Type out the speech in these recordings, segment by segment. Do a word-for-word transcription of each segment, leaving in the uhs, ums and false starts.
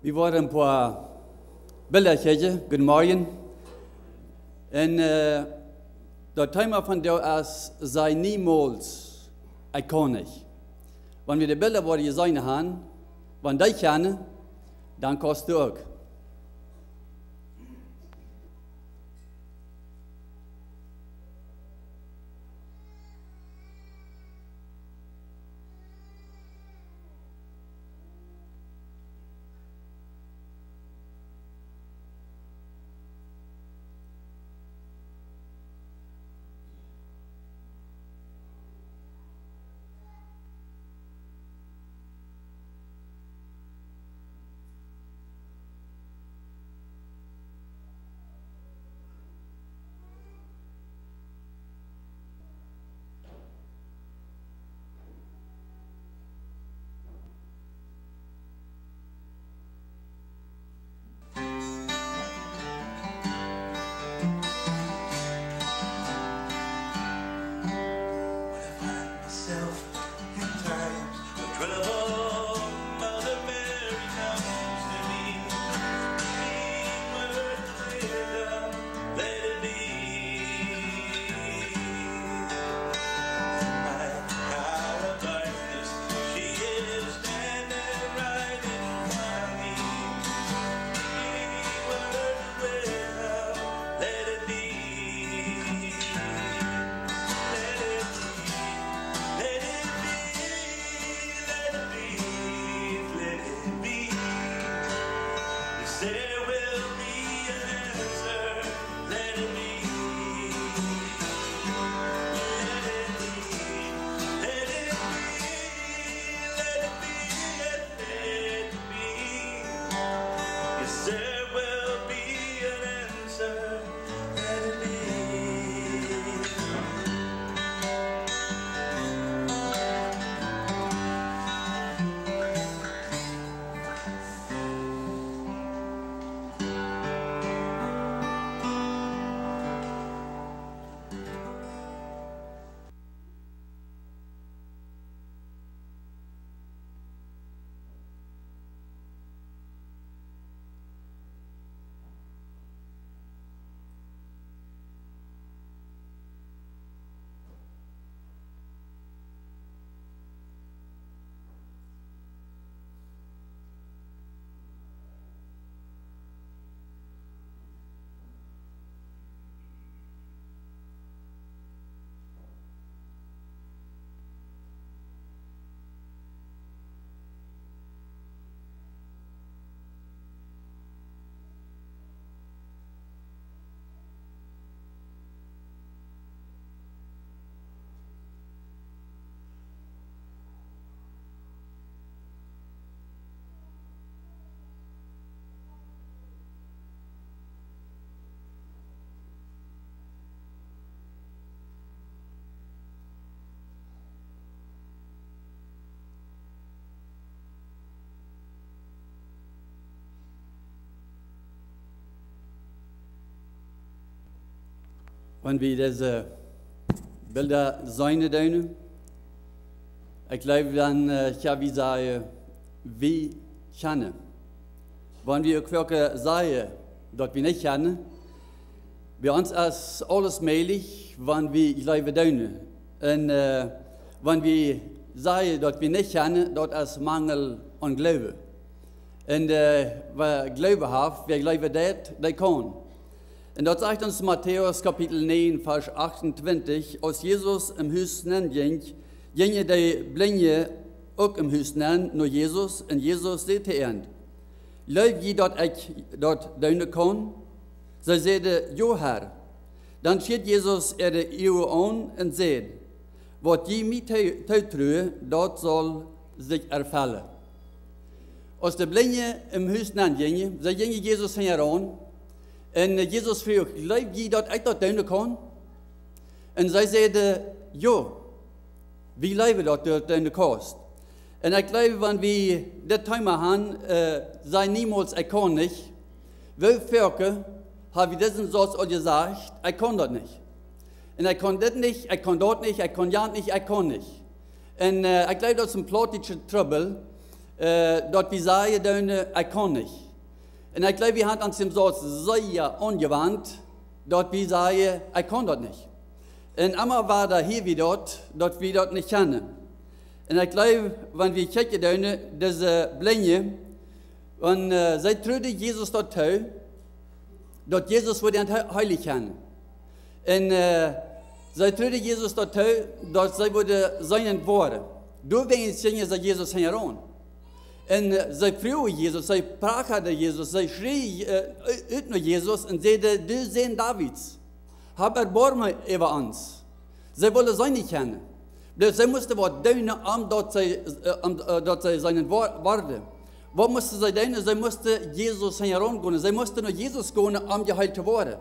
Wie woaren een poa Bilda kjikjen. Goodemorjen. Un, äh, daut Thema vondoag es: Saj niemols: Ekj kaun nich. Wan wie de Bilda woaren jeseenen haben, wan dee kjennen, dan kaust du uk. Wan wie dise Bilda seenen doonen, ekj jleew, dan, äh, jo, wie sajen, wie kjennen. Wan wie uk foaken sajen, daut wie nich kjennen, bie ons es aules mäajlich, wan wie jleewen doonen. Un, äh, wan wie sajen, daut wie nich kjennen, daut es Mangel aun Gloowen. Un, äh, wäa Gloowen haft, wäa jleewen deit, dee kaun. Un daut sajcht ons Matäus Kapitel näajen, Varsch achtuntwintich: Aus Jesus em Hus nenn jinkj, jinjen de Blinje uk em Hus nenn no Jesus, un Jesus säd to an: Jleew jie, daut ekj daut doonen kaun? See säden: Jo, Herr. Dan schieed Jesus äare Uagen aun un säd: Waut jie mie too-, tootruen, daut saul sikj erfellen. Aus de Blinje em Hus nenn jinjen, see jinjen Jesus hinjaraun. Un, äh, Jesus fruach: Jleew jie, daut ekj daut doonen kaun? Un see säden: Jo, wie jleewen, daut du daut doonen kaust. Un ekj jleew, wan wie dit Thema haben, äh, saj niemols: Ekj kaun nich. Woo foaken ha wie disen Sauz aul jesajcht: Ekj kaun daut nich. Un ekj kaun dit nich, ekj kaun daut nich, ekj kaun jant nich, ekj kaun nich. Un, äh, ekj jleew, daut es een plautdietscha Trubbel. äh, daut wie sajen doonen, äh, ekj kaun nich. Un ekj jleew, wie haben ons dän Sauz sea aunjewant, daut wie sajen, ekj kaun daut nich. Un emma wada hia wie daut, daut wie daut nich kjennen. Un ekj jleew, wan wie kjikjen doonen, dise Blinje, un, äh, see trueden Jesus daut too, daut Jesus wudd an he-, heelen kjennen. Un, äh, see trueden Jesus daut too, daut see wudden seenen woaren. Doawäajen jinjen see Jesus hinjaraun. Un, äh, see fruagen Jesus, see prachaden Jesus, see schrieejen, äh, ut no Jesus un säden: "Du Sän Davids, hab Erboarmen äwa ons." See wullen seenen kjennen. Bloos see musten waut doonen, om daut see, äh, om, äh, daut see seenen wo-, worden. Waut musten see doonen? See musten Jesus hinjaraun gonen. See musten no Jesus gonen, om jeheelt to woaren.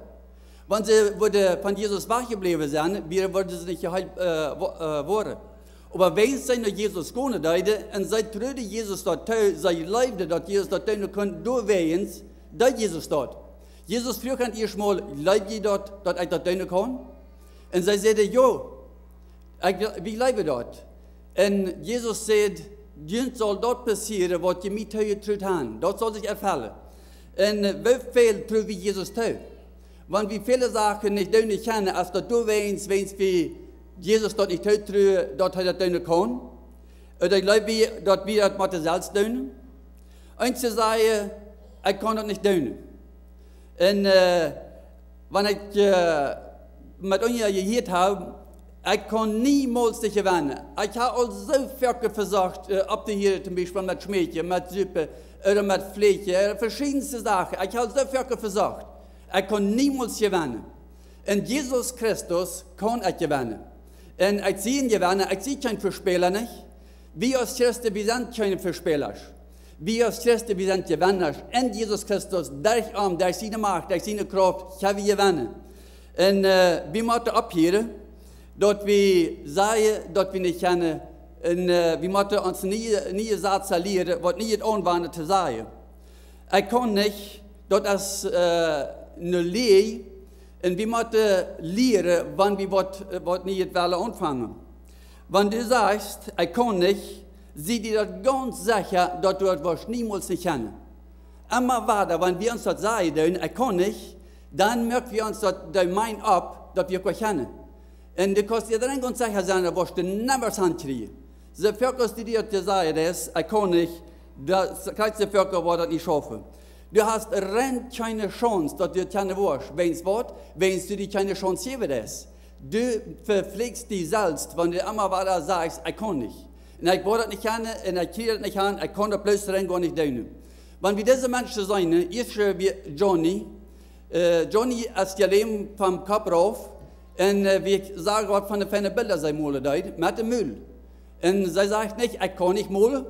Wan see wudden von Jesus wajchjebläwen sennen, wia-, wudden see nich jeheelt, äh, wo-, äh, woaren. Oba wiels see no Jesus gonen deeden un see trueden Jesus daut too, see jleewden, daut Jesus daut doonen kunn, doawäajen deed Jesus daut. Jesus fruach an ieescht mol: "Jleew jie daut, daut ekj daut doonen kaun?" Un see säden: "Jo, ekj, wie jleewen daut." Un Jesus säd: "Junt saul daut passieren, waut jie mie toojetruat haben. Daut saul sikj erfellen." Un, äh, woo väl truen wie Jesus too? Wan wie väle Sachen nich doonen kjennen, es daut doawäajen, wiels wie Jesus daut nich tootruen, daut hee daut doonen kaun? Ooda jleew wie, daut wie daut motten selfst doonen? Eenje sajen: "Ekj kaun daut nich doonen." Un, äh, wan ekj, äh, met eenje jehieet hab, ekj kaun niemols nich jewennen. Ekj hab aul soo foaken vesocht, äh, opptohieren, toom Biespel met Schmäakjen, met Supen, ooda met Fläakjen, ooda veschiedne Sachen. Ekj hab aul soo foaken vesocht. Ekj kaun niemols jewennen. Un Jesus Christus kaun ekj jewennen. Un ekj sie een Jewenna, ekj sie kjeen Vespäla, nich? Wie aus Christen, wie sent kjeene Vespäla. Wie aus Christen, wie sent Jewenna. En Jesus Christus, derch am, derch siene Macht, derch siene Krauft, kjenn wie jewennen. Un, äh, wie motten opphieren, daut wie sajen, daut wie nich kjennen. Un, äh, wie motten ons niee, niee Sätz lieren, waut nich aunwenjen to sajen. Ekj kaun nich, daut es, äh, ne Läaj. Un wie motten lieren, wan wie waut, äh, waut Nieet wellen aunfangen. Wan du sajchst: "Ekj kaun nich", sie die daut gaunz secha, daut du daut woascht niemols nich kjennen. Emma wada, wan wie ons daut sajen doonen: "Ekj kaun nich", dan moak wie ons daut, dee meent opp, daut wie kaun kjennen. Un du kaust die doaraun gaunz secha sennen, daut woascht du niemols hankjrieen. Soo foaken aus du die daut sajen deist: "Ekj kaun nich", daut kjrichst du foaken, woascht daut nich schaufen. Du hast rein kjeene Chance, daut du daut kjennen woascht. Wiels waut? Wiels du die kjeene Chance jäwen deist. Du veflichst die selfst, wan du emma wada sajchst: "Ekj kaun nich. Un ekj woa daut nich kjennen, un ekj kjrie daut nich han, ekj kaun daut bloos rein goanich doonen." Wan wie dise Menschen seenen, ieescht, äh, wia Johnny, äh, Johnny es jelämt vom Kopp rauf, un, äh, wie ekj sach, waut von de fiene Bilda see molen deed, met de Mul. Un see sajcht nich: "Ekj kaun nich molen."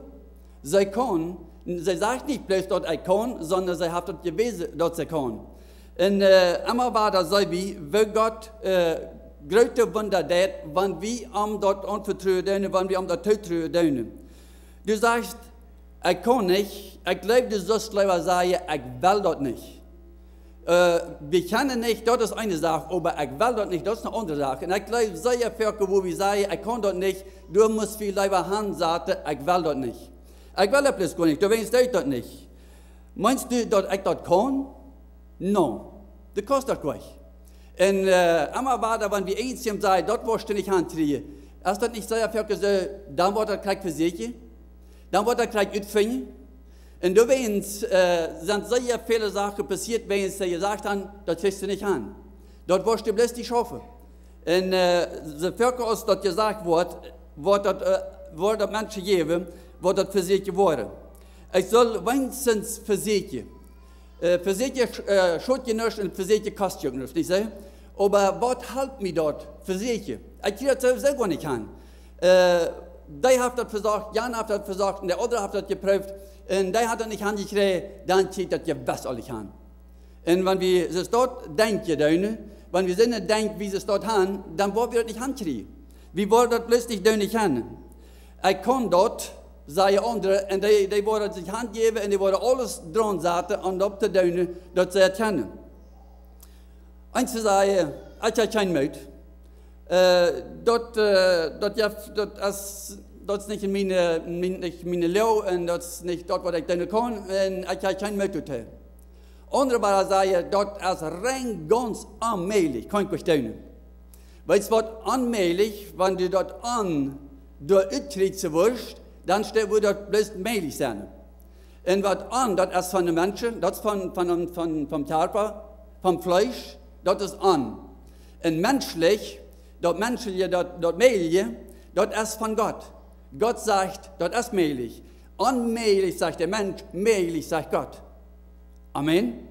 See kaun, see sajcht nich bloos, daut ekj kaun, sonda see haft daut jewäsen, daut see kaun. Un, äh, emma wada seenen wie, woo Gott, äh, groote Wunda deit, wan wie am daut aunvetruen doonen, wan wie am daut tootruen doonen. Du sajchst: "Ekj kaun nich." Ekj jleew, du sust leewa sajen: "Ekj well daut nich." Äh, wie kjennen nich, daut es eene Sach, oba "Ekj well daut nich", daut es ne aundre Sach. Un ekj jleew, sea foaken, wua wie sajen: "Ekj kaun daut nich", doa mott wie leewa han sajen: "Ekj well daut nich. Ekj well daut bloos goanich, doawäajen doo ekj daut nich." Meenst du, daut ekj daut kaun? No, du kaust daut goanich. Un, äh, emma wada, wan wie eent sajen, daut woascht du nich hankjrieen, es daut nich sea foaken soo, dan woat daut krakjt vesieekjen, dan woat daut krakjt utfinjen. Un doawäajen, äh, sent sea väle Sachen passieet, wiels see jesajcht han: "Daut kjrichst du nich han. Daut woascht du bloos nich schaufen." Un, äh, soo foaken aus daut jesajcht woat, woat daut, äh, woat daut Menschen jäwen, waut daut vesieekjen woaren. Ekj saul weens vesieekjen. Äh, vesieekjen, äh, schot je nuscht un vesieekjen kost je uk nuscht, nich soo? Oba waut halpt mie daut vesieekjen? Ekj kjrie daut sowieso goanich han. Äh, dee haft daut vesocht, Jan haft daut vesocht un de aundre haft daut jeprooft un dee haft daut nich hanjekjräajen, dan kjrie ekj daut jewess uk nich han. Un wan wie soo daut denkjen doonen, wan wie soone Denkwies daut han, dan woa wie daut nich hankjrieen. Wie woaren daut bloos nich doonen kjennen. Ekj kaun daut, sajen aundre, un dee, dee woaren sikj hanjäwen un dee woaren aules draun saten om daut to doonen, daut see daut kjennen. Eenje sajen: "Ekj hab kjeen Moot." Äh, daut, äh, daut, jo, daut es, daut es nich en miene, mien, nich miene Loag un daut es nich daut, waut ekj doonen kaun un ekj hab kjeen Moot doatoo. Aundre woaren sajen, daut es rein gaunz onmäajlich, kaun ekj nich doonen. Weetst waut, onmäajlich, wan du daut on doa utkjrieen wurscht, dan steit, wudd daut bloos mäajlich sennen. Un waut on, daut es von de Menschen, daut es von, von, von, vom Kjarpa, vom Fleesch, daut es on. Un menschlich, daut menschliche, daut, daut mäajliche, daut es von Gott. Gott sajcht, daut es mäajlich. Onmäajlich, sajcht de Mensch, mäajlich, sajcht Gott. Amen.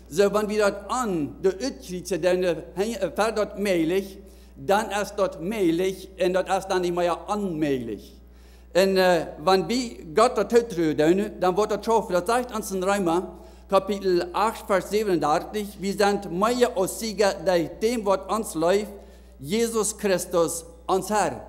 Soo, wan wie daut on doa utkjrieen, dan, äh, ver daut mäajlich, dan es daut mäajlich un daut es dan nich mea onmäajlich. Un, äh, wan wie Gott daut tootruen doonen, dan woat daut schaufen. Daut sajcht ons en Reema, Kapitel acht, Varsch säwenundartich: Wie sent mea aus Sieger derch däm, waut ons leeft, Jesus Christus, ons Herr.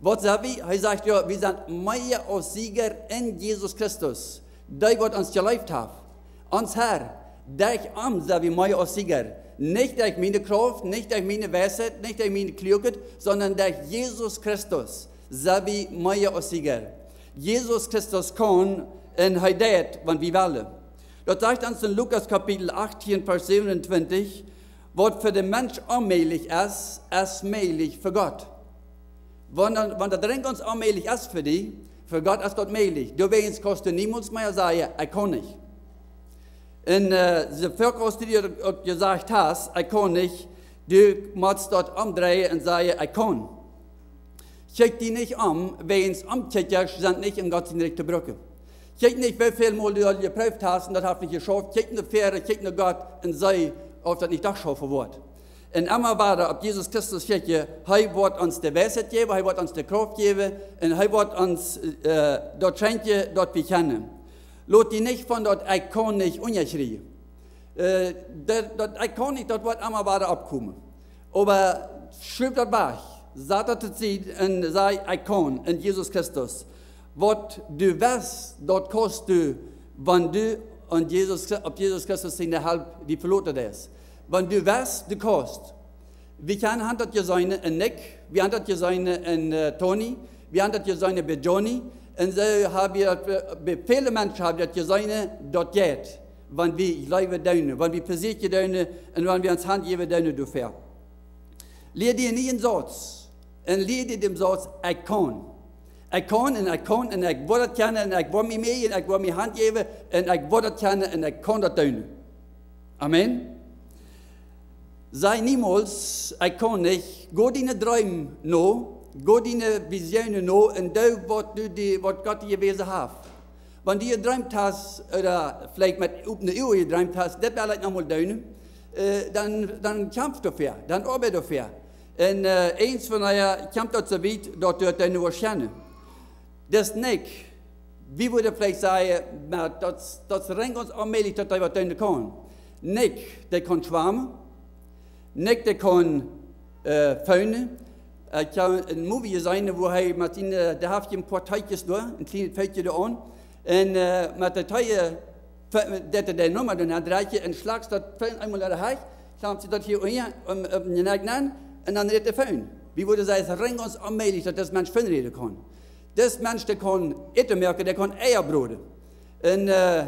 Waut sent wie? Hee sajcht, jo, wie sent mea aus Sieger en Jesus Christus, dee, waut ons jeleeft haft. Ons Herr, derch am sent wie mea aus Sieger. Nich derch miene Krauft, nich derch miene Weisheit, nich derch miene Kluakheit, sonda derch Jesus Christus sent wie mea aus Sieger. Jesus Christus kaun un hee deit, wan wie wellen. Daut sajcht ons en Lukas Kapitel achtieen, Varsch säwenuntwintich: Waut fa dän Mensch onmäajlich es, es mäajlich fa Gott. Wan daut, wan daut rein gaunz onmäajlich es fa die, fa Gott es daut mäajlich. Doawäajen kaust du niemols mea sajen, ekj kaun nich. Un, äh, soo foaken aus du daut uk jesajcht hast, ekj kaun nich, du motst daut omdreien un sajen, ekj kaun. Kjikj die nich om, wäajen Omkjikjasch sent nich en Gott sien Rikj to brucken. Kjikj nich, woo väl mol du aul jeprooft hast un daut haft nich jeschauft. Kjikj no väaren, kjikj no Gott un see, auf daut nich doch schaufen woat. Un emma wada opp Jesus Christus kjikjen, hee woat ons de Weisheit jäwen, hee woat ons de Krauft jäwen un hee woat ons, äh, daut schenkjen, daut wie kjennen. Lot die nich von daut ekj kaun nich unjakjrieen. Äh, daut, daut ekj kaun nich, daut woat emma wada oppkomen. Oba schuw daut wajch, sat daut to Sied un saj, ekj kaun en Jesus Christus. Waut du west, daut kaust du, wan du aun Jesus Chri-, opp Jesus Christus siene Help die veloten deist. Wan du west, du kaust. Wie kjennen, haben daut jeseenen en Nick, wie haben daut jeseenen en, äh, Tony, wie haben daut jeseenen bie Johnny. Un soo haben wie daut, äh, bie väle Menschen haben wie daut jeseenen, daut jeit, wan wie jleewen doonen, wan wie vesieekjen doonen un wan wie ons hanjäwen doonen doafäa. Lia die nich en Sauz un lia die dän Sauz, ekj kaun. Ekj kaun un ekj kaun un ekj woa daut kjennen un ekj woa mie mäajen un ekj woa mie hanjäwen un ekj woa daut kjennen un ekj kaun daut doonen. Amen. Saj niemols, ekj kaun nich. Go diene Dreem no, go diene Visionen no un doo, waut du die, waut Gott die jewäsen haft. Wan du jedreemt hast, ooda veleicht met opne Uagen jedreemt hast, daut well ekj noch mol doonen, äh, dan, dan kjamf doafäa, dan oabeid doafäa. Un, äh, eens von daut kjemt daut soo wiet, daut du daut doonen woascht kjennen. Daut es nich, wie wudden veleicht sajen, oba daut, daut es rein gaunz onmäajlich, daut hee waut doonen kaun. Nick, dee kaun schwamen. Nick, dee kaun, äh, föhnen. Ekj hab en Movie jeseenen, wua hee met sien, äh, dee haft een poa Teetjes doa, een kjlienet Feetje doa aun. Un, äh, met de Tee, äh, fe-, daut hee de Numma doa aundreit un schlajcht daut Feen eemol no de Hecht, kjlampt sikj daut hia unja, om, om de Nek aun, un dan rät hee Feen. Wie wudden sajen, es rein gaunz onmäajlich, daut dis Mensch Feen räden kaun. Dis Mensch, dee kaun Äten moaken, dee kaun Eia broden. Un, äh,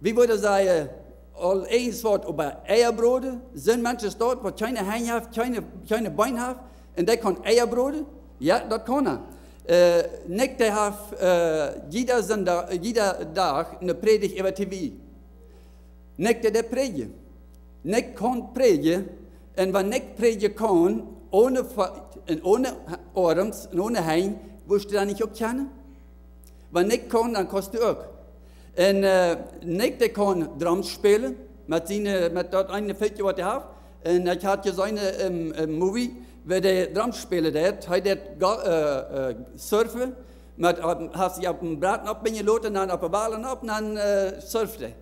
wie wudden sajen, aul eens waut, oba Eia broden, soon Mensch es daut, waut kjeene Henj haft, kjeene, kjeene Been haft, un dee kaun Eia broden? Jo, daut kaun hee. Äh, Nick, dee haft, äh, jieda Sindach, jieda Dach eene Prädicht äwa T V. Nick, dee, dee prädjen. Nick kaun prädjen. Un wan Nick prädjen kaun, one Feet un one Oarms un one Henj, wurscht du dan nich uk kjennen? Wan Nick kaun, dan kaust du uk. Un, äh, Nick, dee kaun Drums spälen, met siene, met daut eene Feetje, waut hee haft. Un ekj hab jeseenen, äh, em, em Movie, woo dee Drums spälen deed. Hee deed go-, äh, äh, surfen, met, äh, haft sikj opp een Brett oppbinjen loten, dan opp de Wellen opp, un dan, äh, surft hee.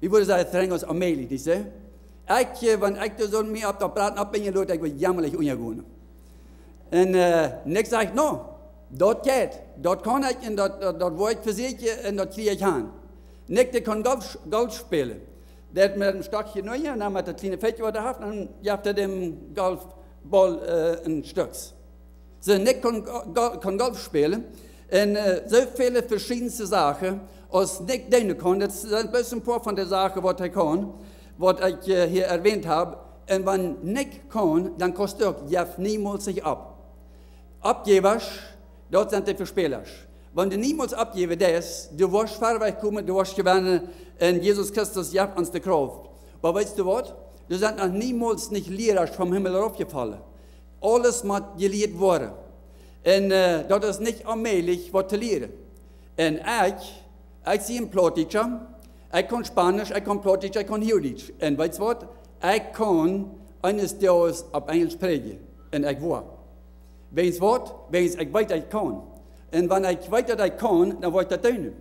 Wie wudden sajen, es rein gaunz onmäajlich, nich soo? Ekj, äh, wan ekj doa soo mie opp daut Brett oppbinjen lot, ekj wudd jämmerlich unjagonen. Un, äh, Nick sajcht, no, daut jeit, daut kaun ekj un daut, daut, daut woa ekj vesieekjen un daut kjrie ekj han. Nick, dee kaun Golf, Golf spälen. Dee haft met een Stockje nopp un dan met daut kjliene Feetje, waut hee haft, dan jeft hee dän Golfbaul, äh, een Stekj. Soo, Nick kaun Go-, Go-, kaun Golf spälen. Un, äh, soo väle veschiedne Sachen, aus Nick doonen kaun. Daut sent bloos een poa von de Sachen, waut hee kaun, waut ekj, äh, hia erwähnt hab. Un wan Nick kaun, dan kaust du uk, jeff niemols nich opp. Oppjäwasch, daut sent de Vespälers. Wan du niemols oppjäwen deist, du woascht wieda komen, du woascht jewennen, un Jesus Christus jeft ons de Krauft. Oba weetst du waut? Du best noch niemols nich Liera vom Himmel raufjefollen. Aules mott jelieet woaren. Un, äh, daut es nich onmäajlich, waut to lieren. Un ekj, ekj sie een Plautdietscha, ekj kaun Spaunisch, ekj kaun Plautdietsch, ekj kaun Huachdietsch. Un weetst waut? Ekj kaun eenes Doages opp Enjelsch prädjen. Un ekj woa. Wäajens waut? Wäajens ekj weet, ekj kaun. Un wan ekj weet, daut ekj kaun, dan woa ekj daut doonen.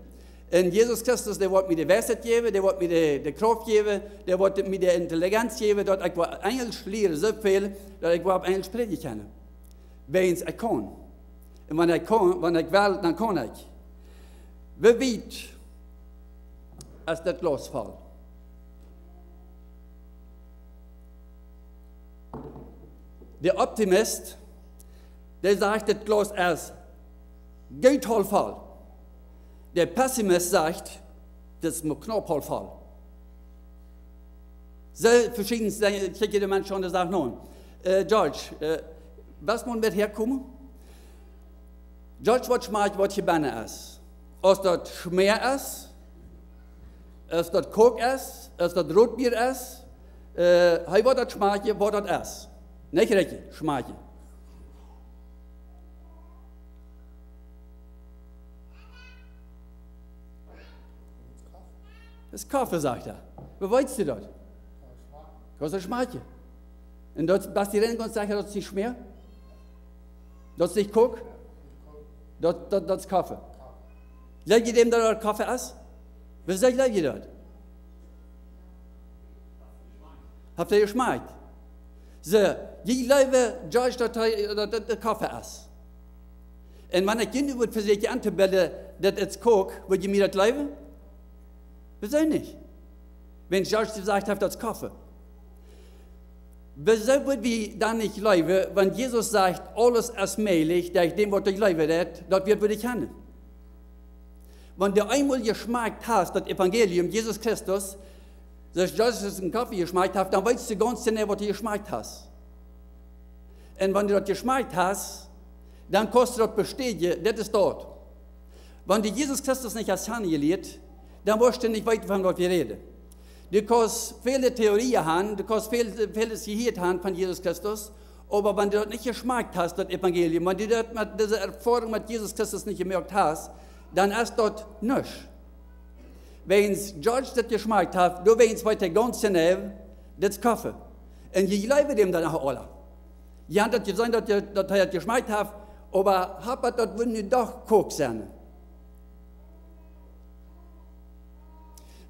Un Jesus Christus, dee woat mie de Weisheit jäwen, dee woat mie de, de Krauft jäwen, dee woat mie de Intelligenz jäwen, daut ekj woa Enjelsch lieren, soo väl, daut ekj woa opp Enjelsch prädjen kjennen. Wäajens ekj kaun. Un wan ekj kaun, wan ekj well, dan kaun ekj. Woo wiet es daut Glaus voll? De Optimist, dee sajcht, daut Glaus es goot haulf voll. De Pessimist sajcht, daut es mau knaup haulf voll. Soo veschieden sent, kjikj jie de Menschen aun, dee sajen, no, äh, George, äh, waut mott wie häakomen? George, waut schmakjt, waut hia bennen es? Aus daut Schmäa es? Aus daut Koak es? Aus daut Rootbia es? Äh, hee woat daut schmakjen, waut daut es. Nich rikjt, schmakjen. Daut es Koffe, sajcht hee. Woo weetst du daut? Kaust daut schmakjen. Un daut, best du rein gaunz secha, daut es nich Schmäa? Daut es nich Koak? Daut, daut, daut es Koffe. Jleew jie däm, daut daut Koffe es? Woo sea jleew jie daut? Haft jie jeschmakjt? Soo, jie jleewen, George, daut hee, daut, daut, daut Koffe es. Un wan ekj junt nu wudd vesieekjen entobilden, daut es Koak, wudd jie mie daut jleewen? Woo sea nich? Wan George jesajcht haft, daut es Koffe. Woo sea wudd wie dan nich jleewen, wan Jesus sajcht, aules es mäajlich, daut ekj däm, waut ekj jleewen, daut, daut wie daut kjennen? Wan du eemol jeschmakjt hast, daut Evangelium, Jesus Christus, daut Jesus een Koffe jeschmakjt haft, dan weetst du gaunz jeneiw, waut du jeschmakjt hast. Un wan du daut jeschmakjt hast, dan kaust du daut bestädjen, daut es daut. Wan du Jesus Christus nich hast kjanen jelieet, dan woascht du nich weeten, von waut wie räden. Du kaust väle Theorien haben, du kaust väl, väles jehieet haben von Jesus Christus, oba wan du daut nich jeschmakjt hast, daut Evangelium, wan du daut met dise Erfoarunk met Jesus Christus nich jemoakt hast, dan es daut nuscht. Wäajens George daut jeschmakjt haft, doawäajens weet hee gaunz jeneiw, daut es Koffe. Un jie jleewen däm dan aula. Jie haben daut jeseenen, daut, daut hee daut jeschmakjt haft, oba hoppa, daut wudd nu doch Koak sennen.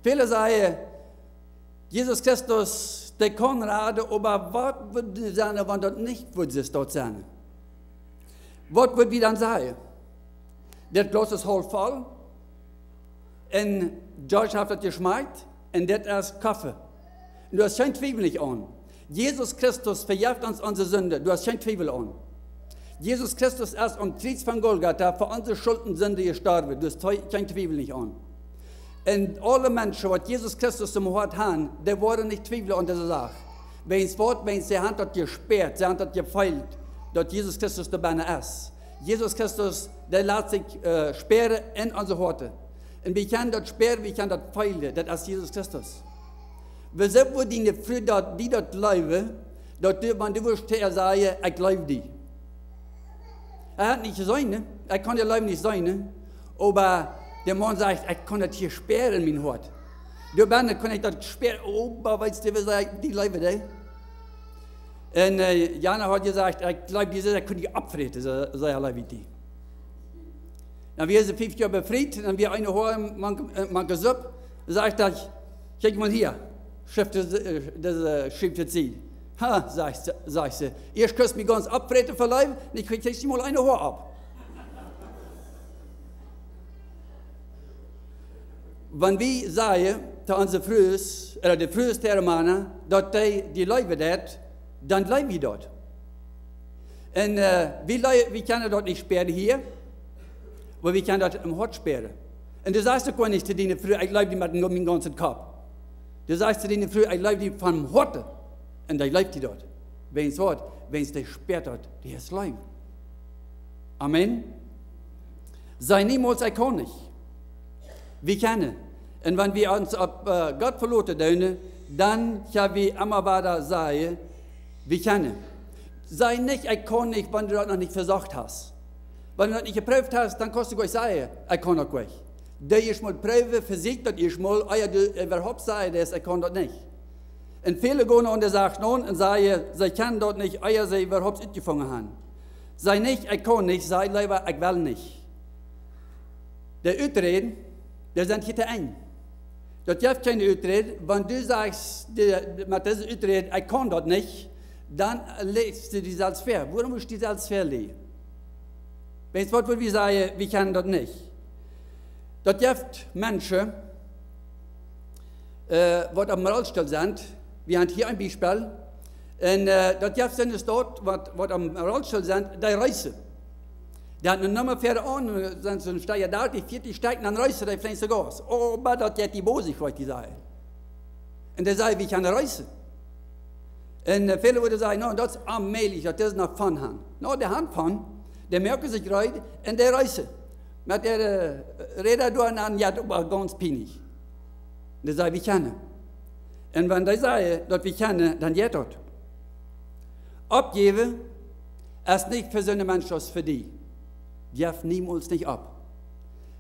Väle sajen, Jesus Christus, dee kaun raden, oba waut wudd sennen, wan daut nich wudd soo doa sennen? Waut wudd wie dan sajen? Daut Glaus es haulf voll, un George haft daut jeschmakjt, un daut es Koffe. Un du hast kjeen Twiewel nich aun. Jesus Christus vejeft ons onse Sind, du hast kjeen Twiewel aun. Jesus Christus es aum Kjriez von Golgatha fa onse Schult un Sind jestorwen, du hast twie-, kjeen Twiewel nich aun. Un aule Menschen, waut Jesus Christus em Hoat haben, dee woaren nich twiewlen aun dise Sach. Wäajens waut? Wäajens see haben daut jespäat, see haben daut jefeelt, daut Jesus Christus doa bennen es. Jesus Christus, dee lat sikj, äh, späaren en onse Hoaten. Un wie kjennen daut späaren, wie kjennen daut feelen, daut es Jesus Christus. Woo sea wudd diene Fru daut, die daut jleewen, daut du, wan du wurscht to äa sajen, ekj jleew die? Hee haft nich jeseenen, nä? Hee kaun de Leew nich seenen, nä? Oba de Maun sajcht, ekj kaun daut hia späaren en mien Hoat. Doa bennen kaun ekj daut späaren, oba weetst du, woo sea ekj die jleew, nä? Un, äh, Jana haud jesajcht, ekj jleew, dee, ekj kunn die oppfräten, soo, soo jleew ekj die. Dan wia see fief Joa befriet, dan wia eene Hoat mank, äh, mank de Supp, sajcht hee, kjikj mol hia, schuff dise, äh, dise Schuff to Sied. Ha, sajcht see, sajcht see, ieescht kaust mie gaunz oppfräten ver Leew, nu kjrichst du nich mol eene Hoat opp. Wan wie sajen to onse Frues, ooda de Frues to äare Mana, daut dee, dee jleewen daut, dan jleew wie daut. Un äh, wie, lei- wie kjennen daut nich spieren hia, oba wie kjennen daut em Hoat spieren. Un du sajchst uk nich to diene Fru: "Ekj leew die met mien gaunzen Kopp." Du sajchst to diene Fru: "Ekj leew die von Hoaten." Un dee leeft die daut. Wäajens waut? Wäajens dee spieet daut, dee es leew. Amen. Saj niemols: "Ekj kaun nich." Wie kjennen. Un wan wie ons opp äh, Gott veloten doonen, dan kjenn wie emma wada sajen: "Wie kjennen." Saj nich: "Ekj kaun nich", wan du daut noch nich vesocht hast. Wan du daut nich jeprooft hast, dan kaust du nich sajen: "Ekj kaun daut nich." Doo ieescht mol proowen, vesoch daut ieescht mol, ea du äwahaupt sajen deist: "Ekj kaun daut nich." Un väle gonen aun de Sach no un sajen, see kjennen daut nich, ea see äwahaupt utjefungen haben. Saj nich: "Ekj kaun nich", saj leewa: "Ekj well nich." De Uträd, dee sent hia to Enj. Daut jeft kjeene Uträd. Wan du sajchst, de, met dise Uträd: "Ekj kaun daut nich", dan läajst du die selfst väa. Wuarom woascht du die selfst väaläajen? Wäajens waut, wudd wie sajen: "Wie kjennen daut nich"? Daut jeft Menschen, äh, waut oppem Rollstool sent. Wie haben hia een Biespel. Un äh, daut jeft senne Staut, waut, waut oppem Rollstool sent, dee reisen. Dee haben ne Numma väaraun, sent soo een Stekj dartich, vieetich Stekj, dan reisen dee flinke Gaus. Oba daut jeit die bosich, waut dee sajen. Un dee sajen: "Wie kjennen reisen." Un äh, väle wudden sajen: "No, daut es onmäajlich, daut es noch von han." No, dee han von, dee moaken sikj reed un dee reisen. Met äare äh, Räda doa aun jeit oba gaunz pienlich. Un dee sajen: "Wie kjennen." Un wan dee sajen, daut wie kjennen, dan jeit daut. Oppjäwen es nich fa soone Menschen aus fa die. Jeff niemols nich opp.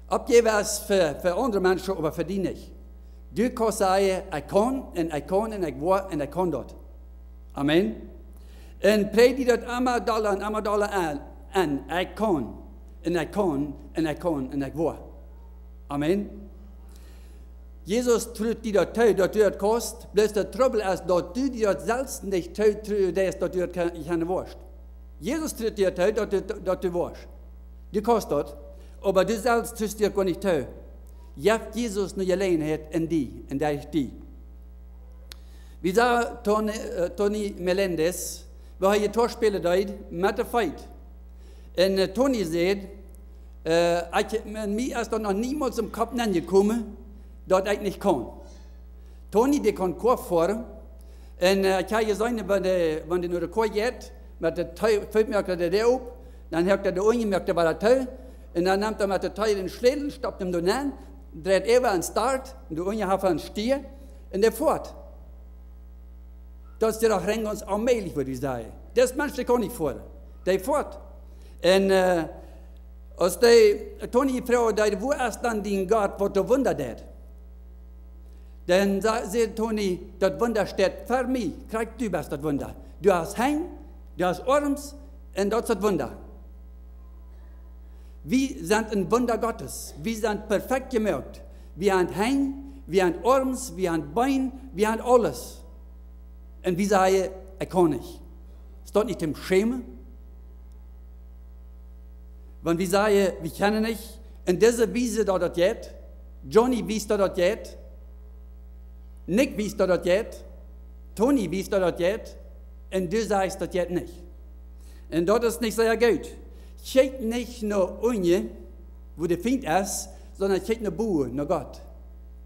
Oppjäwen es fa, fa aundre Menschen, oba fa die nich. Du kaust sajen: "Ekj kaun, un ekj kaun, un ekj woa, un ekj kaun daut." Amen. Un prädj die daut emma dolla un emma dolla aun. Un ekj kaun, un ekj kaun, un ekj kaun, un ekj woa. Amen. Jesus trut die daut too, daut du daut kaust. Bloos de Trubbel es, daut du die daut selfst nich too truen deist, daut du daut kjennen woascht. Jesus trut die daut too, daut du, daut du woascht. Du kaust daut, oba du selfst trust die daut goanich too. Jeff Jesus ne Jeläajenheit en die, en derch die. Wie sajen Tony, äh, Tony Melendez, woo hee Jetoa spälen deed met de Feet. Un äh, Tony säd: äh, "Ekj, mie es daut noch niemols em Kopp nenjekomen, daut ekj nich kaun." Tony, dee kaun Koa foaren. Un äh, ekj hab jeseenen, wan dee, wan dee no de Koa jeit, met de Tee-, Feet moakt hee de Däa op, dan hakt hee de Unjen, moakt hee wada too. Un dan nemt hee met de Tee dän Schlätel, stoppt am doa nenn, dreit äwa un start, un de Unjen haft am stieha, un dee foat. Daut es doch rein gaunz onmäajlich, wudd wie sajen. Dis Mensch, dee kaun nich foaren. Dee foat. Un äh, aus dee Tony froagen deed: "Wua es dan dien Gott, waut de Wunda deit?" Dan sa-, säd Tony: "Daut Wunda steit fa mie. Krakjt du best daut Wunda. Du hast Henj, du hast Oarms, un daut es daut Wunda." Wie sent een Wunda Gottes. Wie sent perfekt jemoakt. Wie haben Henj, wie haben Oarms, wie haben Been, wie haben aules. Un wie sajen: "Ekj kaun nich." Es daut nich toom schämen? Wan wie sajen: "Wie kjennen nich", un dise wiest daut daut jeit, Johnny wiest daut daut jeit, Nick wiest daut daut jeit, Tony wiest daut daut jeit, un du sajchst: "Daut jeit nich." Un daut es nich sea goot. Kjikj nich no unjen, wua de Fient es, sonda kjikj no bowen, no Gott.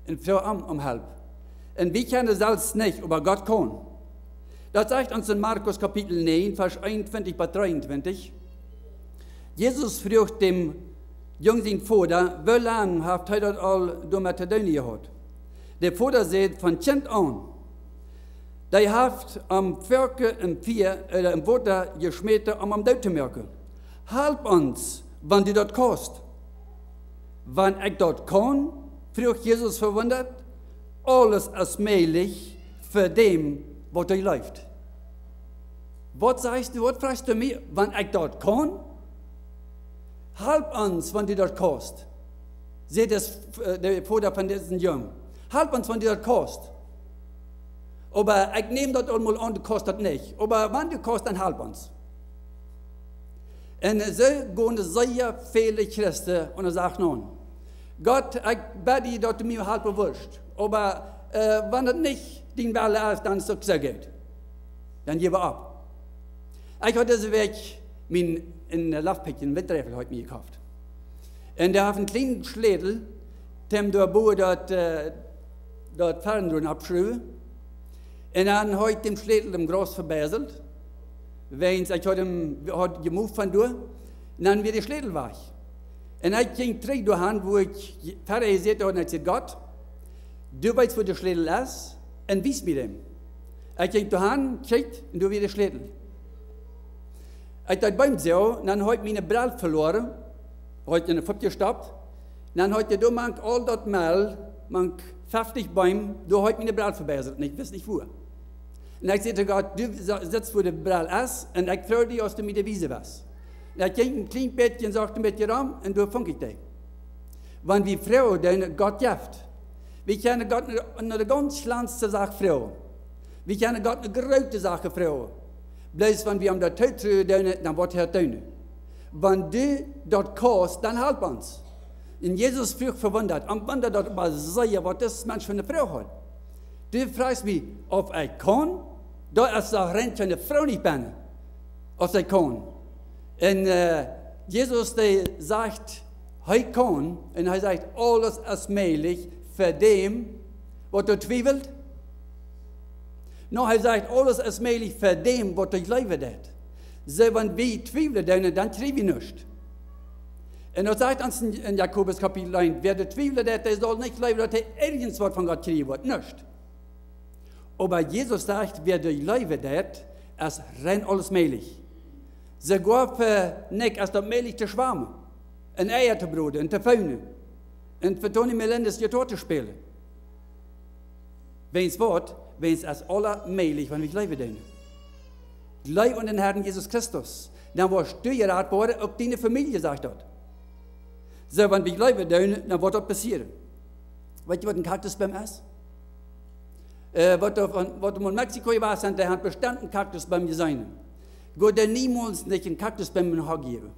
Un froag am om Help. Un wie kjennen selfst nich, oba Gott kaun. Daut sajcht ons en Markus Kapitel näajen, Varsch eenuntwintich bat dreeuntwintich. Jesus fruach däm Jung sien Voda: "Woo lang haft hee daut aul doamet to doonen jehaut?" De Voda säd: "Von Kjint aun." Dee haft am foaken em Fia, äh, em Wota jeschmäten, om am doot to moaken. "Halp ons, wan du daut kaust." "Wan ekj daut kaun?" fruach Jesus vewundat. "Aules es mäajlich fa däm, waut doa jleeft." Waut sajchst du, waut frajchst du mie, wan ekj daut kaun? "Halp ons, wan du daut kaust", säd de, äh, de Voda von disen Jung. "Halp ons, wan du daut kaust. Oba ekj näm daut aul mol aun, du kaust daut nich. Oba wan du kaust, dan halp ons." Un soo gonen sea väle Christen un sajen: "No, Gott, ekj bäd die, daut du mie halpen wurscht. Oba äh, wan daut nich dien Wellen es, dan es daut uk soo goot. Dan jäw opp." Ekj haud dise Wäakj Mien, een Loftpekjchen, een Winträfel haud ekj mie jekoft. Un dee haft een kjlienen Schlätel, toom doa bowen daut, äh, daut Fernrohr oppschruwen. Un dan haud ekj dän Schlätel em Graus vebiesselt. Wäajens ekj haud am, haud jemoft von doa. Un dan wia de Schlätel wajch. Un ekj jinkj trigj doahan, wua ekj verhäa jesäten haud, un ekj säd: "Gott, du weetst, wua de Schlätel es, un wies mie dän." Ekj jinkj doahan, kjikjt, un doa wia de Schlätel. Ekj deed bie am soo, un dan haud ekj miene Brell veloaren, haud ekj enne Fupp jestoppt, un dan haud ekj doa mank aul daut Mell, mank feftich Beem, doa haud ekj miene Brell vebiesselt, un ekj wist nich wua. Un ekj säd to Gott: "Du sa-, sitst, wua de Brell es, un ekj froag die, aus du mie dee wiesen wurscht." Un ekj jinkj een kjlien bät un socht een bät rom, un doa funk ekj dee. Wan wie froagen, dan Gott jeft. Wie kjennen Gott no, no de gaunz kjlanste Sach froagen. Wie kjennen Gott no groote Sachen froagen. Bloos wan wie am daut tootruen doonen, dan woat hee daut doonen. Wan du daut kaust, dan halp ons. Un Jesus fruach vewundat, am wundat daut oba sea, waut dis Mensch fa eene Froag haud. Du frajchst mie, auf ekj kaun? Daut es doch rein kjeene Froag nich bie mie, auf ekj kaun. Un, äh, Jesus, dee sajcht, hee kaun, un hee sajcht, aules es mäajlich fa däm, waut doa twiewelt. No, hee sajcht, aules es mäajlich fa däm, waut doa jleewen deit. Soo, wan wie twiewlen doonen, dan kjrie wie nuscht. Un daut sajcht ons en, en Jakobus Kapitel eent: "Wäa doa twiewlen deit, dee saul nich jleewen, daut hee irjent waut von Gott kjrieen woat. Nuscht." Oba Jesus sajcht, wäa doa jleewen deit, es rein aules mäajlich. Soogoa fa Nick es daut mäajlich to schwammen, un Eia to broden, un to foonen, un fa Tony Melendez Gitarr to spälen. Wäajens waut? Wäajens es aules mäajlich, wan wie jleewen doonen. Jleew aun dän Herrn Jesus Christus, dan woascht du jerat woaren, uk diene Famielje, sajcht daut. Soo, wan wie jleewen doonen, dan woat daut passieren. Weetst du, waut een Kaktusboom es? Äh, waut doa von, waut doa en Mexiko jewast sent, dee haben bestemmt een Kaktusboom jeseenen. Go dee niemols nich een Kaktusboom een Hag jäwen.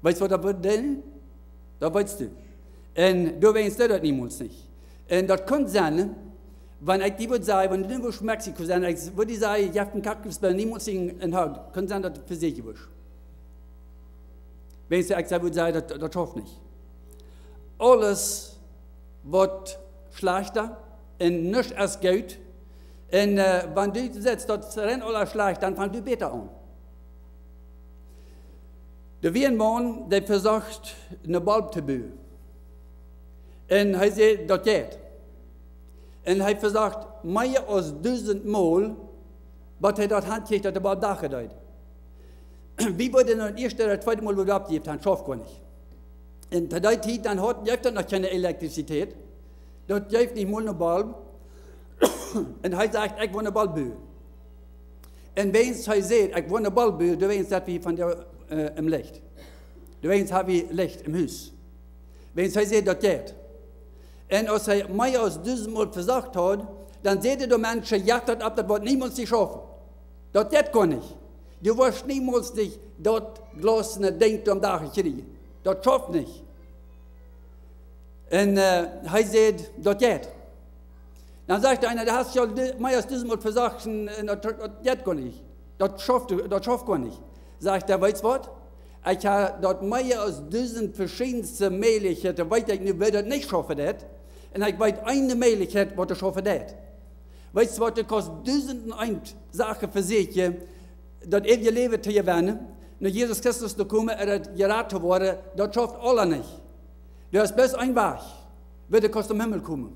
Weetst du, waut daut woat doonen? Daut weetst du. Un doawäajen deit daut niemols nich. Un daut kunn sennen, wan ekj die wudd sajen, wan du wurscht en Mexiko sennen, ekj wudd die sajen, jeff een Kaktusboom niemols een, een Hag. Kunn sennen, daut du vesäkjen wurscht. Wäajens ekj wudd sajen, daut, daut schauft nich. Aules woat schlajchta un nuscht es goot. Un, äh, wan du sajchst, daut es rein aules schlajcht, dan fangst du bäta aun. Doa wia een Maun, dee vesocht, een Bolb to buen. Un hee säd, daut jeit. Un hee vesocht mea aus dusent Mol, bat hee daut hankjrieech, daut de Bolb dachen deed. Wie wudden daut ieeschte ooda tweede Mol, wua wie oppjejäft haben, schauft goa nich. Un to dee Tiet, dan haud, jeef daut noch kjeene Elektrizität. Daut jeef nich mol een Bolb. Un hee sajcht, ekj well een Bolb buen. Un wäajens hee säd, ekj well een Bolb buen, doawäajen sent wie vondoag, äh, em Licht. Doawäajen haben wie Licht em Hus. Wäajens hee säd, daut jeit. Un aus hee mea aus dusent Mol vesocht haud, dan säden de Menschen, jeff daut opp, daut woat niemols nich schaufen. Daut jeit goa nich. Du woascht niemols nich daut glasne Dinkj doa aum Dach kjrieen. Daut schauft nich. Un, äh, hee säd, daut jeit. Dan sajcht eena, du hast jo di-, mea aus dusent Mol vesocht un, un daut, daut jeit goa nich. Daut schauft, daut schauft goa nich. Sajcht hee, weetst waut? Ekj hab daut mea aus dusent veschiedenste Mäajlichkjeiten, weet ekj nu, woo daut nich schaufen deit. Un ekj weet eene Mäajlichkjeit, waut daut schaufen deit. Weetst waut, du kaust dusent un eent Sachen vesäkjen, daut eewje Läwen to jewennen, no Jesus Christus to komen, un daut jerat to woaren, daut schauft aules nich. Du hast bloos een Wajch, woo du kaust em Himmel komen.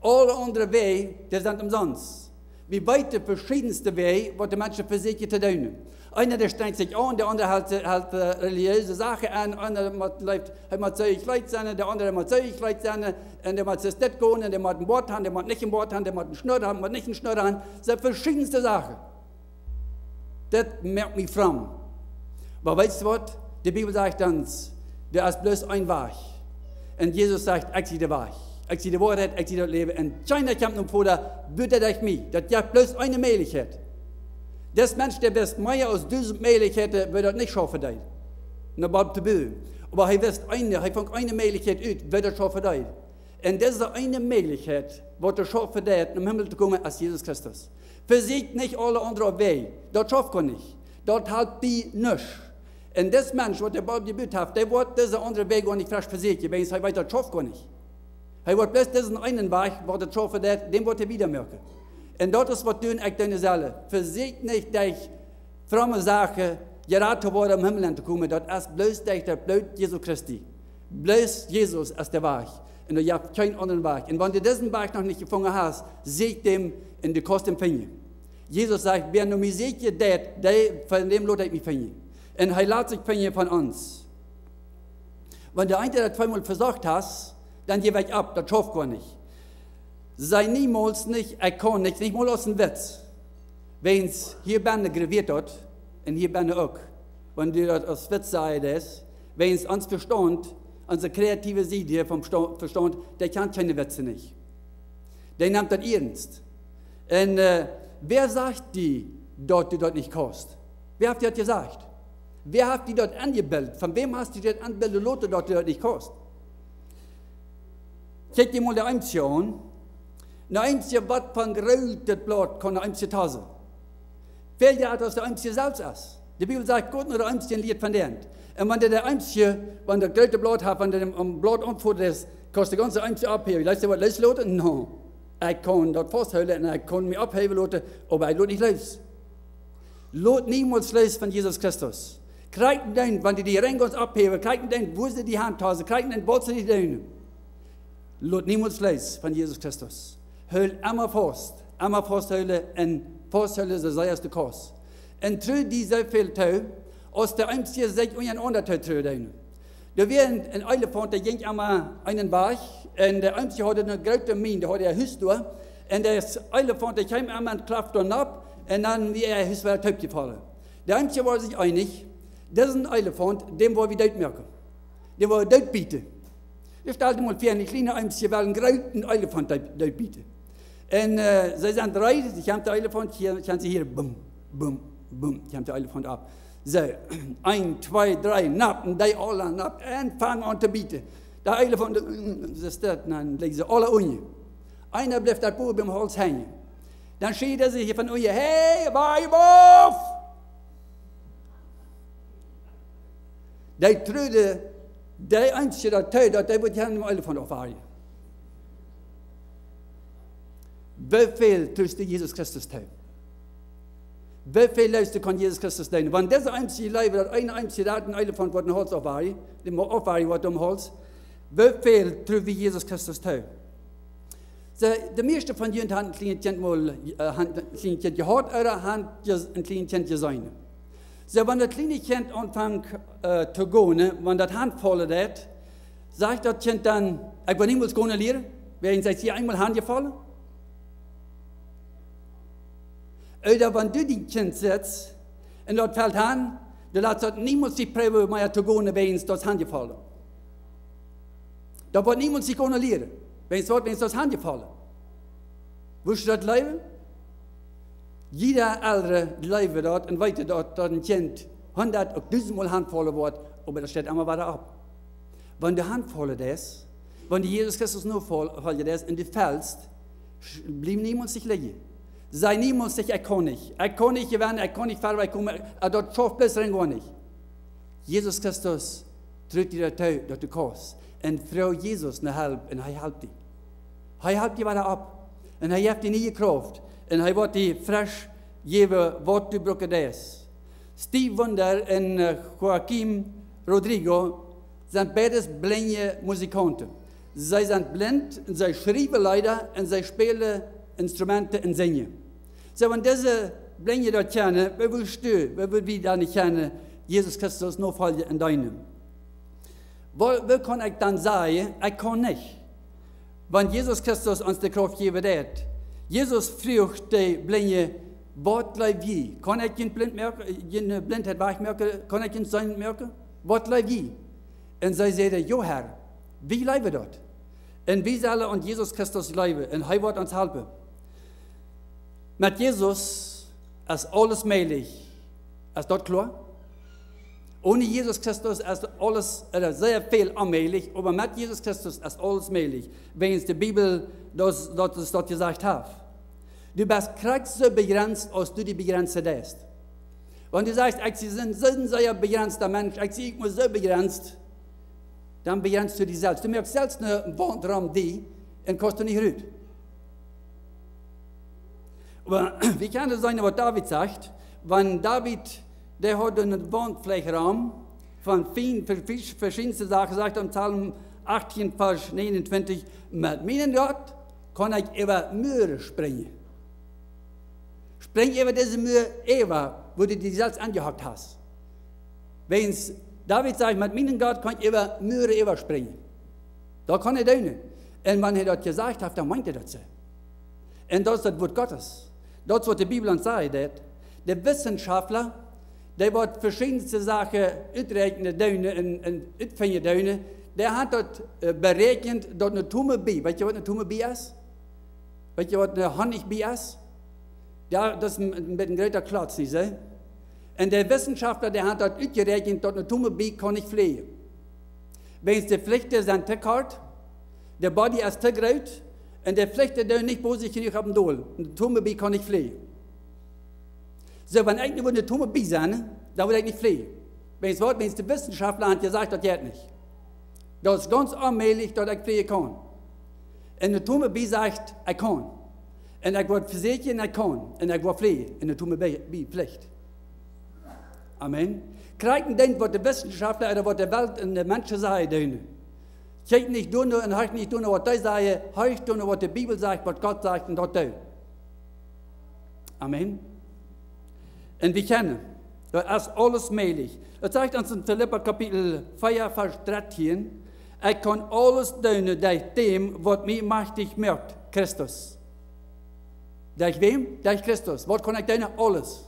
Aule aundre Wäaj, dee sent omsonst. Wie weeten veschiedenste Wäaj, waut de Menschen vesäkjen to doonen. Eena, dee strenjt sikj aun, de aundre helt, helt, äh, relijeese Sachen aun, eena mott, leeft, hee mott soo jekjleet sennen, de aundre mott soo jekjleet sennen, un dee mott soo dit gonen, un dee mott een Boat haben, dee mott nich een Boat haben, dee mott eene Schnurr haben, mott nich eene Schnurr haben. Daut sent veschiedenste Sachen. Daut moakt mie fromm. Oba weetst du waut? De Bibel sajcht ons, doa es bloos een Wajch. Un Jesus sajcht, ekj sie de Wajch, ekj sie de Woarheit, ekj sie daut Läwen. Un kjeena kjemt nom Voda, buta derch mie. Daut jeft bloos eene Mäajlichkjeit. Dis Mensch, dee wist mea aus dusent Mäajlichkjeiten, woo daut nich schaufen deed, een Bolb to buen. Oba hee wist eene, hee funk eene Mäajlichkjeit ut, woo daut schaufen deed. Un dise eene Mäajlichkjeit, waut doa schaufen deit, nom Himmel to komen, es Jesus Christus. Vesieekjt nich aule aundre Wäaj. Daut schauft goanich. Daut halpt die nuscht. Un dis Mensch, waut de Baum jebut haft, dee woat dise aundre Wäaj goanich vesieekjen, wiels hee weet, daut schauft goanich. Hee woat bloos disen eenen Wajch, waut daut schaufen deit, dän woat hee wieda moaken. Un daut es, waut doonen ekj doonen sell. Vesieekjt nich, daut fromme Sachen jerat to woaren, om Himmel auntokomen, daut es bloos derch daut Bloot Jesu Christi. Bloos Jesus es de Wajch. Un doa jeft kjeen aundren Wajch. Un wan du disen Wajch noch nich jefungen hast, sieekj dän un du kaust dän finjen. Jesus sajcht: "Wäa no mie sieekjen deit, dee, von däm lot ekj mie finjen." Un hee lat sikj finjen von ons. Wan du eent ooda tweemol vesocht hast, dan jeff ekj opp, daut schauft goanich. Saj niemols nich: "Ekj kaun nich", nich mol aus een Witz. Wiels hia bennen gravieet daut un hia bennen uk. Wan du daut aus Witz sajchst, es, wiels ons Vestaunt, onse kreative Sied hia vom Sta-, Vestaunt, dee kjant kjeene Witze nich. Dee nemt daut iernst. Un, äh, wäa sajcht die, daut du daut nich kaust? Wäa haft die daut jesajcht? Wäa haft die daut enjebilt? Von wäm hast du die daut enbilden loten, daut du daut nich kaust? Kjikj die mol de Eemskje aun. Een Eemskje, waut fa een grootet Blaut kaun een Eemskje tosen? Väl jrata aus de Eemskje selfst es. De Bibel sajcht: "Goot no de Eemskje un lieet von an." Un wan de, de Eemskje, wan daut groote Blaut haft, wan dee aum Blaut aunfoten es, kaust daut gaunze Eemskje opphäwen. Leefst du waut loosloten? No. Ekj kaun daut fausthoolen un ekj kaun mie opphäwen loten, oba ekj lot nich loos. Lot niemols loos von Jesus Christus. Kjrieech nich dän, wan dee die rein gaunz opphäwen, kjrieech nich dän, woo see die auntosen, kjrieech nich dän, waut see die doonen. Lot niemols loos von Jesus Christus. Hool emma faust, emma fausthoolen un fausthoolen, soo sea aus du kaust. Un tru die soo väl too, aus de Eemskje sikj unjarenaunda too truen doonen. Doa wia een, een Elefaunt, dee jinkj emma eenen Wajch, un de Eemskje haud eene groote Mien, dee haud äa Hus doa, un de Elefaunt, dee kjeem emma un klaft doa nopp, un dan wia äa Hus wada toopjefollen. De Eemskje wieren sikj eenich, disen Elefaunt, dän woa wie doot moaken. Dän woa wie doot bieten. Jie stalt mol väa, een kjliena Eemskje well een grooten Elefaunt doot, doot bieten. Un, äh, see sent reed, dee kjemt, de Elefaunt, hia, kjemt see hia, bum, bum, bum, kjemt de Elefaunt opp. Soo, eent, twee, dree, nopp, un dee aula nopp, un fangen aun to bieten. De Elefaunt, äh, see steit, dan lijen see aula unja. Eena blift doa bowen biem Hauls henjen. Dan schricht hee hia von unja: "Hey, wake opp!" Dee trude, dee eensje daut too, daut dee wudd hia een Elefaunt oppwarjen. Woo väl trusten Jesus Christus too? Woo väl leefst du, kaun Jesus Christus doonen? Wan dise eensje jleewen, daut een eensje daut een Elefaunt woat een Hauls oppwarjen, dän woat oppwarjen, woat een Hauls. Woo väl trusten wie Jesus Christus too? See, de mieeschte von junt haben een kjlienet Kjint mol, äh, haben een kjlienet Kjint jehaut, ooda haben je-, een kjlienet Kjint jeseenen. Soo, wan daut kjliene Kjint aunfangt, äh, to gonen, wan daut hanfaulen deit, sajcht daut Kjint dan: "Ekj woa niemols gonen lieren, wiels ekj sie eemol hanjefollen"? Ooda wan du dien Kjint sitst un daut felt han, dan lat daut niemols die proowen mea to gonen, wiels daut es hanjefollen. Daut woat niemols sikj gonen lieren, wiels daut, wiels daut es hanjefollen. Wurscht du daut jleewen? Jieda Elren jleewen daut un weeten daut, daut een Kjint hundat uk dusentmol hanfaulen woat, oba daut steit emma wada opp. Wan du hanfaulen deist, wan du Jesus Christus nofoljen deist un du felst, sch-, bliew niemols nich lijen. Saj niemols nich: "Ekj kaun nich. Ekj kaun nich jewennen, ekj kaun nich verwoats komen, äh, daut schauft bloos rein goanich." Jesus Christus trut die daut too, daut du kaust. Un froag Jesus no Help un hee halpt die. Hee halpt die wada opp. Un hee jeft die niee Krauft. Un hee woat die fresch jäwen, waut du brucken deist. Steve Wonder un, äh, Joaquim Rodrigo sent beides blinje Musikaunten. See sent blint un see schriewen Leeda un see spälen Instrumenten un sinjen. Soo, wan dise Blinje daut kjennen, woo wurscht du, woo wudd wie dan nich kjennen, Jesus Christus nofoljen un deenen? Woo, woo kaun ekj dan sajen, ekj kaun nich? Wan Jesus Christus ons de Krauft jäwen deit. Jesus fruach de Blinje: "Waut jleew jie? Kaun ekj june Blint moaken, june Blintheit wajchmoaken? Kaun ekj junt seenen moaken? Waut jleew jie?" Un see säden: "Jo, Herr, wie jleewen daut. Un wie sellen aun Jesus Christus jleewen un hee woat ons halpen." Met Jesus es aules mäajlich. Es daut kloa? Onen Jesus Christus es aules, äh, sea väl onmäajlich, oba met Jesus Christus es aules mäajlich. Wäajens de Bibel daut, daut, daut jesajcht haft. Du best krakjt soo bejrenst, aus du die bejrenzen deist. Wan du sajchst, ekj sie een sea, sea bejrensta Mensch, ekj sie, ekj mott soo bejrenst, dan bejrenst du die selfst. Du moakst selfst eene Waunt rom die un kaust doa nich rut. Oba wie kjennen seenen, waut David sajcht, wan David, dee haud eene Waunt veleicht rom, von väl, ver-, ver-, veschiedenste Sachen, sajcht em Psalm achttieen, Varsch negenuntwintich: "Met mienen Gott kaun ekj äwa Muaren sprinjen." Sprinj äwa dise Mua äwa, wua du die selfst aunjehockt hast. Wäajens David sajcht: "Met mienen Gott kaun ekj äwa Muaren äwasprinjen." Daut kaun hee doonen. Un wan hee daut jesajcht haft, dan meent hee daut soo. Un daut es daut Wuat Gottes. Daut es, waut de Bibel ons sajcht, daut de Wissenschaftler, dee waut veschiedenste Sachen uträakjnen doonen un, un utfinjen doonen, dee haft daut, äh, beräakjent, daut eene Atombomb, weetst du, waut eene Atombomb es? Weetst du, waut eene Honnichbomb es? Jo, daut es een, een bät een groota Klotz, nich soo? Un de Wissenschaftler, dee haft daut utjeräakjent, daut eene Atombomb kaun nich fleejen. Wäajens de Flichten sent too kort, de Bodje es too groot, un de Flichten doonen nich bosich jenuach opp dän Bodem. Eene Atombomb kaun nich fleejen. Soo, wan ekj nu eene Atombomb sie, dan wudd ekj nich fleejen. Wäajens waut? Wäajens de Wissenschaftler haben jesajcht, daut jeit nich. Daut es gaunz onmäajlich, daut ekj fleejen kaun. Un de Atombomb sajcht, ekj kaun. Un ekj woa vesieekjen, ekj kaun. Un ekj woa fleejen. Un de Atombomb flecht. Amen. Krakjt daut, waut de Wissenschaftler ooda waut de Welt un de Menschen sajen doonen. Kjikj nich doano un horch nich doano, waut dee sajen, horch doano, waut de Bibel sajcht, waut Gott sajcht, un daut doo. Amen. Un wie kjennen, daut es aules mäajlich. Daut sajcht ons en Filippa Kapitel vea, Varsch dartieen: "Ekj kaun aules doonen derch däm, waut mie majchtich moakt, Christus." Derch wäm? Derch Christus. Waut kaun ekj doonen? Aules.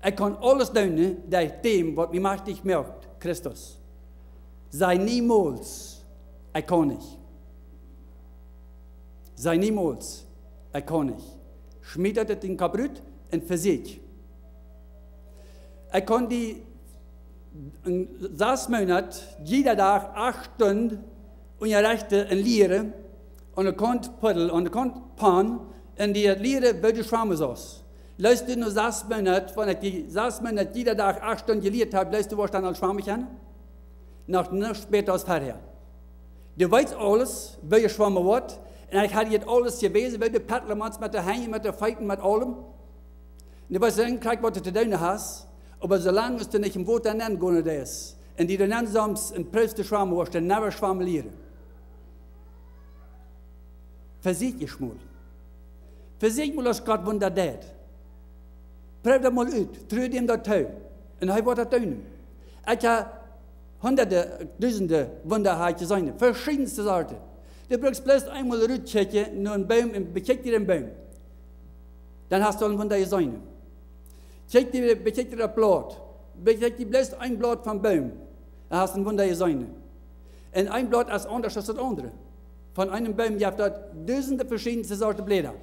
Ekj kaun aules doonen derch däm, waut mie majchtich moakt, Christus. Saj niemols, ekj kaun nich. Saj niemols, ekj kaun nich. Schmiet daut ut dän Kopp rut un vesieekj. Ekj kaun die en sas Moonat, jieda Dach acht Stunden unjarechten un lieren, aun de Kaunt Puddel, aun de Kaunt Pond, un die lieren, woo du schwamen saust. Jleefst du no sas Moonat, wan ekj die sas Moonat jieda Dach acht Stunden jelieet hab, jleefst du, woascht dan aul schwamen kjennen? Noch nuscht bäta aus verhäa. Du weetst aules, woo du schwamen woascht, un ekj hab die aules jewäsen, woo du paddlen motst met de Henj, met de Feet, met aulem. Un du weetst dan krakjt, waut du to doonen hast, oba soo lang aus du nich em Wota nenn gonen deist, un die dan nenn somst un proowst to schwamen, woascht du never schwamen lieren. Vesieekj mol. Vesieekj mol, aus Gott Wunda deit. Proow daut mol ut. Tru däm daut too. Un hee woat daut doonen. Ekj hab hunderte, dusende Wunda hab ekj jeseenen. Veschiedenste Sorten. Du brukst bloos eemol rutkjikjen no eenen Boom un bekjikj die dän Boom. Dan hast du aul een Wunda jeseenen. Kjikj die, bekjikj die daut Blaut. Bekjikj die bloos een Blaut vom Boom. Dan hast du een Wunda jeseenen. Un een Blaut es aundasch aus daut aundre. Von eenen Boom jeft daut dusende veschiedenste Sorten Bläda.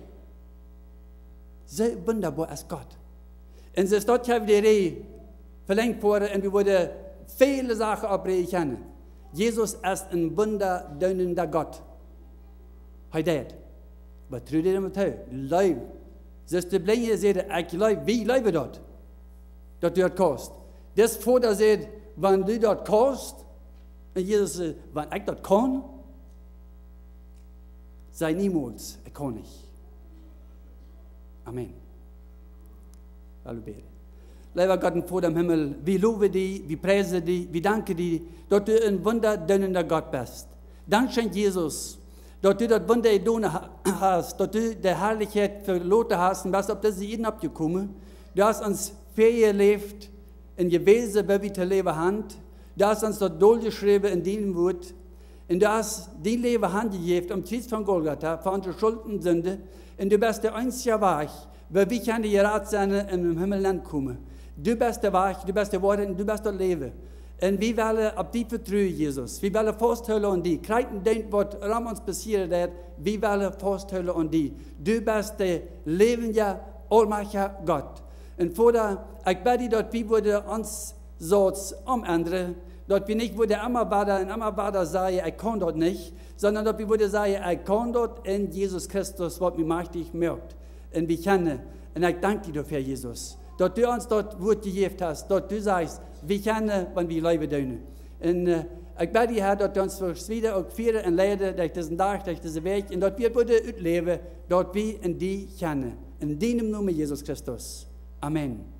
Soo wundaboa es Gott. Un soo es daut, hab wie de Rieej velenjt woaren un wie woaren väle Sachen opp Rieej kjennen. Jesus es een wundadoonenda Gott. Hee deit. Oba tru däm daut too. Jleew. Soo aus de Blinje säden, ekj jleew, wie jleewen daut. Daut du daut kaust. Dis Voda säd, wan du daut kaust, un Jesus säd, wan ekj daut kaun, saj niemols, ekj kaun nich. Amen. Lot ons bäden. Leewa Gott un Voda em Himmel, wie lowen die, wie priesen die, wie danken die, daut du een wundadoonenda Gott best. Dankscheen, Jesus, daut du daut Wunda jedonen ha-, hast, daut du de Harlichkjeit veloten hast un best opp dise Ieed oppjekomen. Du hast ons väajeläft un jewäsen, woo wie to läwen haben. Du hast ons daut doljeschräwen en dien Wuat. Un du hast dien Läwen hanjejäft aum Kjriez von Golgatha fa onse Schult un Sind. Un du best de eensja Wajch, woo wie kjennen jerat sennen un em Himmel aunkomen. Du best de Wajch, du best de Woarheit un du best daut Läwen. Un wie wellen opp die vetruen, Jesus. Wie wellen fausthoolen aun die. Krakjt daut, waut rom ons passieren deit, wie wellen fausthoolen aun die. Du best de läwendja, aulmajchtja Gott. Un Voda, ekj bäd die, daut wie wudden ons Sauz omendren, daut wie nich wudden emma wada un emma wada sajen: "Ekj kaun daut nich", sonda daut wie wudden sajen: "Ekj kaun daut en Jesus Christus, waut mie majchtich moakt un bekjennen." Un ekj dank die doafäa, Jesus, daut du ons daut Wuat jejäft hast, daut du sajchst, wie kjennen, wan wie leewen doonen. Un, äh, ekj bäd die, Herr, daut du ons wieda uk fieren un leiden derch disen Dach, derch dise Wäakj, un daut wie wudden utläwen, daut wie en die kjennen. En dienem Nomen, Jesus Christus. Amen.